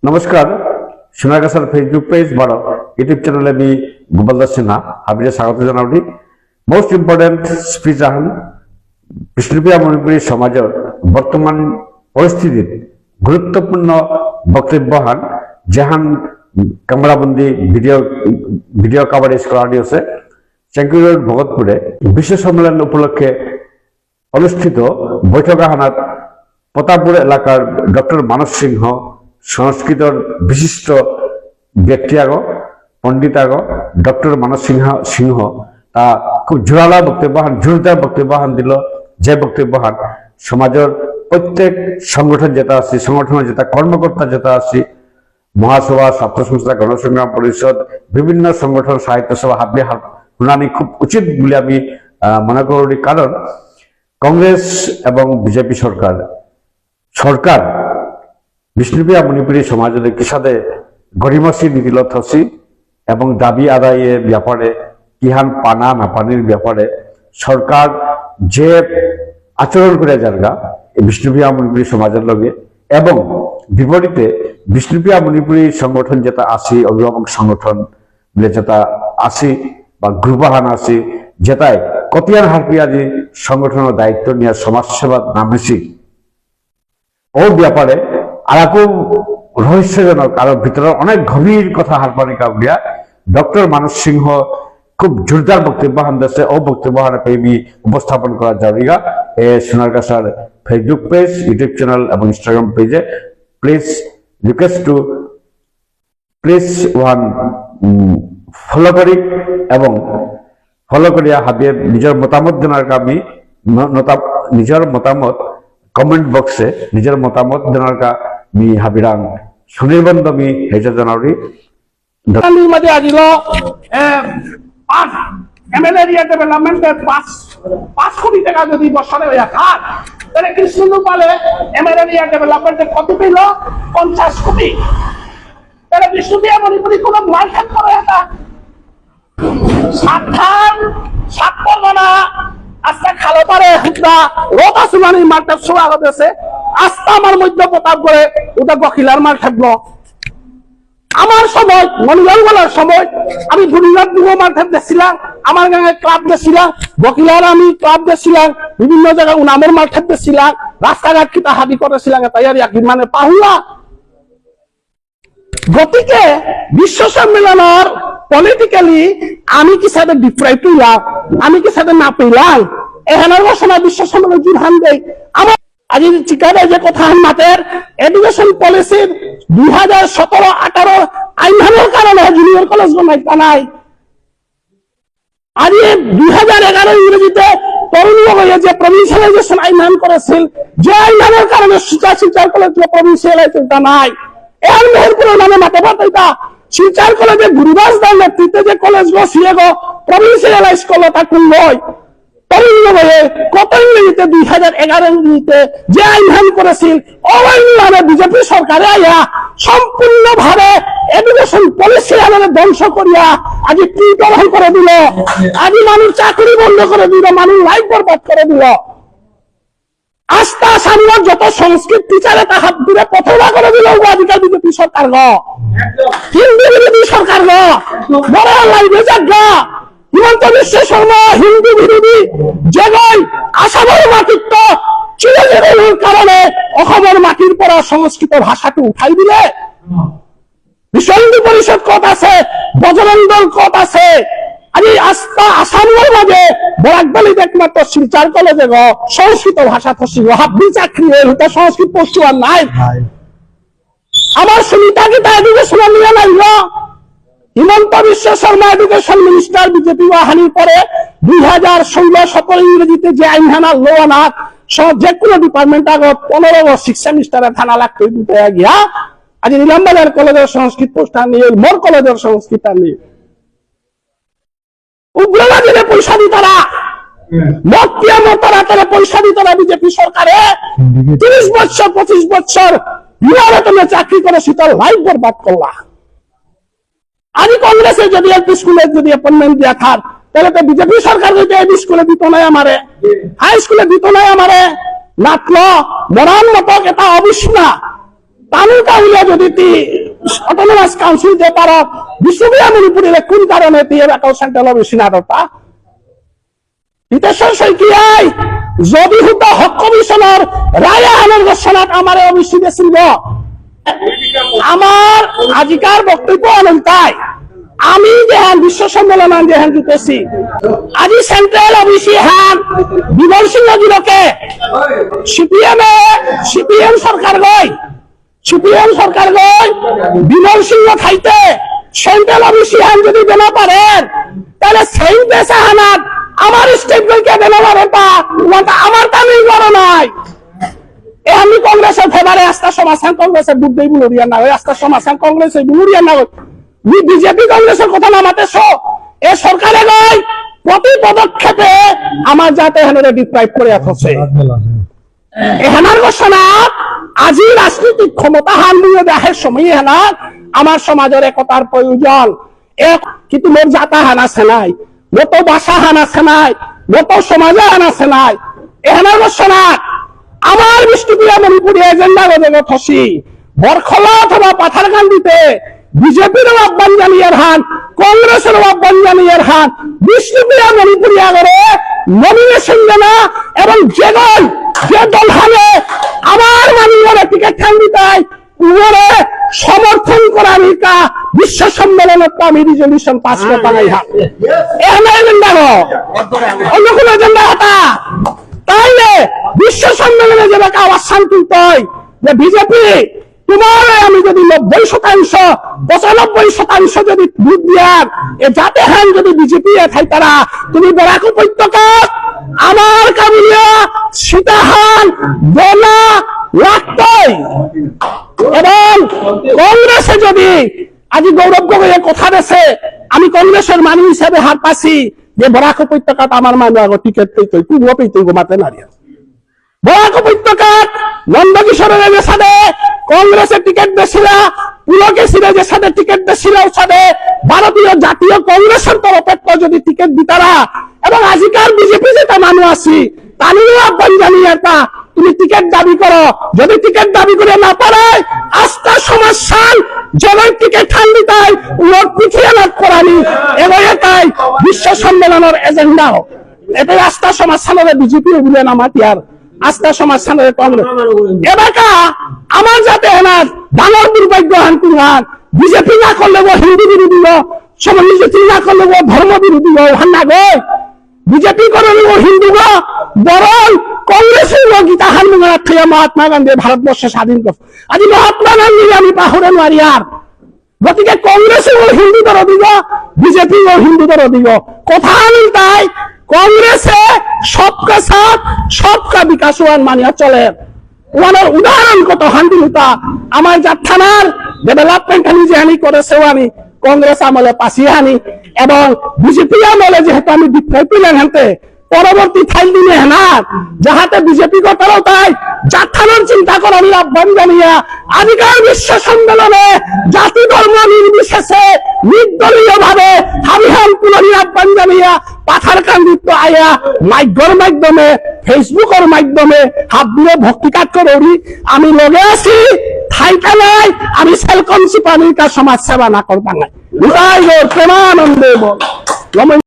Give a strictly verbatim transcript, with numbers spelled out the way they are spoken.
নমস্কার, সোনারগাছার Facebook page বারো YouTube channel এ আমি গোপাল দাস সিনহা হাবিরে স্বাগত জানাউরি। Most important speech আহান বিষ্ণুপ্রিয়া মণিপুরী সমাজর বর্তমান পরিস্থিতির গুরুত্বপূর্ণ বক্তব্য হান, যেহান কামরাবন্দি ভিডিও, ভিডিও coverage করা হয়েছে চেংকুরি রোড ভগতপুরে বিশ্ব সম্মেলন উপলক্ষে অনুষ্ঠিত বৈঠক আহানাত প্রতাপপুর এলাকার ডক্টর মানস সিংহ সংস্কৃতর বিশিষ্ট ব্যক্তি আগ, পণ্ডিত আগ, ডক্টর মানস সিংহ, সিংহ তা খুব জোরালা বক্তব্য হান, জোরদার বক্তব্য হান দিল, যে বক্তব্য হান সমাজর প্রত্যেক সংগঠন যেটা আছে, সংগঠনের যেটা কর্মকর্তা যেটা আছে, মহাসভা, ছাত্র সংস্থা, গণসংগ্রাম পরিষদ, বিভিন্ন সংগঠন, সাহিত্য সভা হাবি হাব হুনানি খুব উচিত বলে আমি আহ, মনে করি। কারণ কংগ্রেস এবং বিজেপি সরকার, সরকার বিষ্ণুপ্রিয়া মণিপুরী সমাজের কিসাদে গরিমসি নীতিলত হসি এবং দাবি আদায়ের ব্যাপারে কিহান পানা না পানির ব্যাপারে সরকার যে আচরণ করে যারগা এই বিষ্ণুপ্রিয়া মণিপুরী সমাজের লগে, এবং বিপরীতে বিষ্ণুপ্রিয়া মণিপুরী সংগঠন যেটা আসি, অভিভাবক সংগঠন বলে যেটা আসি বা গ্রুপ আহান আসি, যেটাই কতিয়ান হারপিয়ারি সংগঠনের দায়িত্ব নিয়ে সমাজসেবা নামেছি, ও ব্যাপারে আরাকু রহস্যজনক, আরো ভিতরে অনেক গভীর কথা হারপানি কাউরিয়া ডক্টর মানস সিংহ খুব জোরদার বক্তব্য হান দেশে, ও বক্তব্য হান পেবি উপস্থাপন করা যাবিগা। এ সোনারগাছার Facebook page, YouTube channel এবং Instagram page A please request to please ওহান ফলো করি এবং ফলো করিয়া হাবিয়ে নিজের মতামত দেনার কা মি ন-, নতা-, নিজের মতামত কমেন্ট বক্সে নিজের মতামত দেনার কা মি হাবিরাং সুনির্বন্ধ মি হেজা জানাউরি। কালির মাঝে আজিল, এ, পাঁচ, এমএলএ এরিয়া ডেভেলপমেন্টে পাঁচ, পাঁচ কোটি টাকা যদি বছরে হইয়া থাক, তাহলে কৃষ্ণেন্দু পালে এমএলএ এরিয়া ডেভেলপমেন্টে কত পেল? পঞ্চাশ কোটি। তাহলে বিষ্ণুপ্রিয়া মণিপুরী কোনো মালখান করে এটা? সাতহান, সাত পরগনা, আস্তা খালো পারে হুদা, রোদা সুনানি মালটা সোয়া হতেছে, আস্তা আমার মধ্য প্রতাপ করে, ওটা গখিলার মাল থাকলো। আমার সময়, মণিলাল গোয়ালার সময়, আমি বুড়িনাথ দুগো মালঠেপ দেখছিলাম, আমার গাঙে ক্লাব দেখছিলাম, বকিলার আমি ক্লাব দেখছিলাম, বিভিন্ন জায়গায় উনামর মালঠেপ দেখছিলাম, রাস্তাঘাট কিতা হাবি করেছিলাম, তাই আর এক মানে পাহুলা। গতিকে বিশ্ব সম্মেলনর পলিটিক্যালি আমি কিসাদে ডিপ্রাইভ পেলাম, আমি কিসাদে না পেলাম, এখানের ঘোষণা বিশ্ব সম্মেলন কি ধান দেয়? আমার আজি চিকারে যে কথা হান মাতের, এডুকেশন পলিসির দুই হাজার সতেরো আঠারো আইনহানর কারণে জুনিয়র কলেজ বানাইতা নাই। আজি দুই হাজার এগারো ইংরেজিতে তরুণ গগৈয়ে যে প্রভিন্সিয়ালাইজেশন আইনহান করেছিল, যে আইনহানর কারণে শিলচর, শিলচর কলেজ প্রভিন্সিয়ালাইজ হইতা নাই। এর মেহেরপুরের নামে মাতে পারতাইতা। শিলচর কলেজে গুরুদাস দার নেতৃত্বে যে কলেজ গো, সিএ গো, প্রভিন্সিয়ালাইজ করলো তা কুঙ্গই। তরুণ গগৈয়ে কত ইংরেজিতে দুই হাজার এগারো ইংরেজিতে যে আইনহান করেছিল, ও আইনহানে বিজেপি সরকারে আয়া সম্পূর্ণভাবে এডুকেশন পলিসি আমাদের ধ্বংস করিয়া আজি টিউটর হল করে দিল, আজি মানুষ চাকরি বন্ধ করে দিল, মানুষ লাইফ বরবাদ করে দিল। আস্তা সামনে যত সংস্কৃত টিচারে তা হাত দূরে পথরা করে দিল, ও আজিকাল বিজেপি সরকার গো, হিন্দু বিরোধী সরকার গো, বড় লাইফে যাক গো। হিমন্ত বিশ্ব শর্মা হিন্দু বিরোধী, যেগই আসামর মাটিত্ত চিরজীবনর কারণে অসমৰ মাটিৰ পৰা সংস্কৃত ভাষাটো উঠাই দিলে। বিশ্ব হিন্দু পৰিষদ ক'ত আছে? বজৰং দল ক'ত আছে? আজি আস্তা আসামর মাঝে বরাক ভ্যালিত একমাত্র শিলচর কলেজে গো সংস্কৃত ভাষা থসি গো, হাবি চাকরি হইল, তা সংস্কৃত পোস্ট আর নাই। নাই। আমার সুনিতা গীতা এডুকেশন নিয়ে নাইল। হিমন্ত বিশ্ব শর্মা এডুকেশন মিনিস্টার বিজেপি ওয়াহানির পরে দুই হাজার ষোলো সতেরো ইংরেজিতে যে আইনহানা লো আনাত, স-, যে কোনো ডিপার্টমেন্ট আগত পনেরো ও সিক্স সেমিস্টারে থানা লাগতই দুটো গিয়া। আজি নীলাম বাজার কলেজের সংস্কৃত পোস্টার নিয়ে, মোর কলেজের সংস্কৃত নিয়ে। উগ্রবাদীরে পয়সা দিতারা, মদ পিয়া মরতারা, তারা পয়সা দিতারা বিজেপি সরকারে। তিরিশ বছর, পঁচিশ বছর ইমারতনে চাকরি করে সেটা লাইফ বরবাদ করলা। আজি কংগ্রেসে যদি এলপি স্কুলে যদি অ্যাপয়েন্টমেন্ট দিয়া থার, তাহলে তো বিজেপি সরকার যদি এবি স্কুলে দিত নাই আমারে, হাই স্কুলে দিত নাই আমারে, নাতল, মরান মতো এটা অবিষ্ণা। তানু কাউলে যদি তি অটোনমাস কাউন্সিল দে পারো, বিষ্ণুপ্রিয়া মণিপুরীরে কোন কারণে তি এবাকাও সেন্ট্রাল ওবিসি না দরতা? হিতেশ্বর শইকীয়াই যদি হুতা হক কমিশনর রায় আহানর ঘোষণাত আমারে ওবিসি দেসিল গো। আমার আজিকার বক্তব্য অনুযায়ী আমি যেহান বিশ্ব সম্মেলন যেহান জুটেছি, আজি সেন্ট্রাল ওবিসি হান বিমল সিংহ গিরকে সিপিএম এ, সিপিএম সরকার গই, সিপিএম সরকার গই, বিমল সিংহ থাইতে সেন্ট্রাল ওবিসি হান যদি দেনা পারেন, তাহলে সেই দেশে হানাত আমার স্টেট গইকে দেনা পারে তা, ওটা আমার তামিল বড় নাই। এ আমি কংগ্রেসের ফেভারে আস্থা সমাধান কংগ্রেসের বুদ্ধি বুলুরিয়া না হয়, আস্থা সমাধান কংগ্রেসের বুলুরিয়া না হয়। নি বিজেপি কংগ্রেসের কথা না মাতেছ, এ সরকারে গই প্রতি পদক্ষেপে আমার জাতে হানরে ডিপ্রাইভ করে আছে। এহানার ঘোষণা আজি রাজনৈতিক ক্ষমতা হান নিয়ে দেহের সময় এহানার আমার সমাজের একতার প্রয়োজন। এক কিন্তু মোর জাতা হান আছে নাই, মোর তো ভাষা হান আছে নাই, মোর তো সমাজ হান আছে নাই। এহানার ঘোষণা আমার বিষ্ণুপ্রিয়া মণিপুরী এজেন্ডা গজে গো থসি। বরখলা অথবা পাথারকান্দিতে বিজেপির আহ্বান জানিয়ে হান, কংগ্রেসের আহ্বান জানিয়ে হান, বিষ্ণুপ্রিয়া মণিপুরী আগরে নমিনেশন দেনা এবং যে দল, যে দল হানে আমার মানুষের টিকিট ঠান দিতাই, উগরে সমর্থন করানিকা বিশ্ব সম্মেলনত আমি রেজলিউশন পাস করতাম এই হান। এহান এজেন্ডা গো, অন্য কোনো এজেন্ডা হতা। তাইলে বিশ্ব সম্মেলনে যেবাকা আওয়াজ শান্তি তাই যে বিজেপি তোমার আমি যদি নব্বই শতাংশ, পঁচানব্বই শতাংশ যদি ভোট দিয়ার, এ জাতে হান যদি বিজেপি এ থাইতারা, তুমি বরাক উপত্যকা আমার কাবুলিয়া সীতাহান দেনা লাগতই। এবং কংগ্রেসে যদি আজি গৌরব গগৈয়ে কথা দেছে, আমি কংগ্রেসের মানুষ হিসাবে হার পাসি যে বরাক উপত্যকাত আমার মানু আগো টিকিট পেইতই, কুঙ্গ পেইতই গো মাতে নারিয়া। বরাক উপত্যকাত নন্দকিশোরের যে সাদে কংগ্রেসের টিকিট দেছিলা, পুলকেশীরে যে সাদে টিকিট দেছিলা, ও সাদে ভারতীয় জাতীয় কংগ্রেসের তরফে তো যদি টিকিট দিতারা, এবং আজিকার বিজেপি যেটা মানু আছি, তানুরও আহ্বান জানিয়ে একটা তুমি টিকিট দাবি করো, যদি টিকিট দাবি করে না পারে, আস্থা সমাজ সান, যেমন টিকিট হান দিতাই, উলট পিছিয়ে লাভ করানি, এবং এটাই বিশ্ব সম্মেলনের এজেন্ডাও। এটাই আস্থা সমাজ সানরে বিজেপি বুলে না মাতিয়ার। আস্থা সমাজ সানরে কংগ্রেস। এবাকা আমার জাতে এনার ডাঙর দুর্ভাগ্য হান কুহান, বিজেপি না করলে ও হিন্দু বিরোধী গো, সমাজ বিজেপি না করলে ও ধর্ম বিরোধী গো, হান না গো। বিজেপি করলে ও হিন্দু গো, বরং কংগ্রেসের গো গীতা হান মুঙা রাখিয়া মহাত্মা গান্ধী ভারতবর্ষ স্বাধীন কর। আজ মহাত্মা গান্ধী আমি পাহুরে নোয়ারিয়ার। গতিকে কংগ্রেসে ও হিন্দু দরদি গো, বিজেপি ও হিন্দু দরদি গো। কথা মিলতাই কংগ্রেসে সবকা সাথ, সবকা বিকাশ ওয়ান মানিয়া চলে। ওয়ানোর উদাহরণ কত হান্দি হুতা, আমার জাতহানর ডেভেলপমেন্ট আমি যে হানি করেছে ওয়ানি, কংগ্রেস আমলে পাসি হানি, এবং বিজেপি আমলে যেহেতু আমি বিক্রয় পেলেন হানতে, পরবর্তী থাইল দিনে হেনা, যাহাতে বিজেপি গঠন তাই জাতহানর চিন্তা করানির আহ্বান জানিয়া আজিকার বিশ্ব সম্মেলনে জাতি ধর্ম নির্বিশেষে নির্দলীয় ভাবে হাবিহান পুনরির আহ্বান জানিয়া পাথারকান্দিত আয়া মাইকর মাধ্যমে, Facebookর মাধ্যমে হাবিরে ভক্তি কাজ করুরি। আমি লগে আছি, থাইকা নাই, আমি সেলকম সিপানিকা সমাজ সেবা না করতাম নাই। উদয় গো প্রেমানন্দে বল।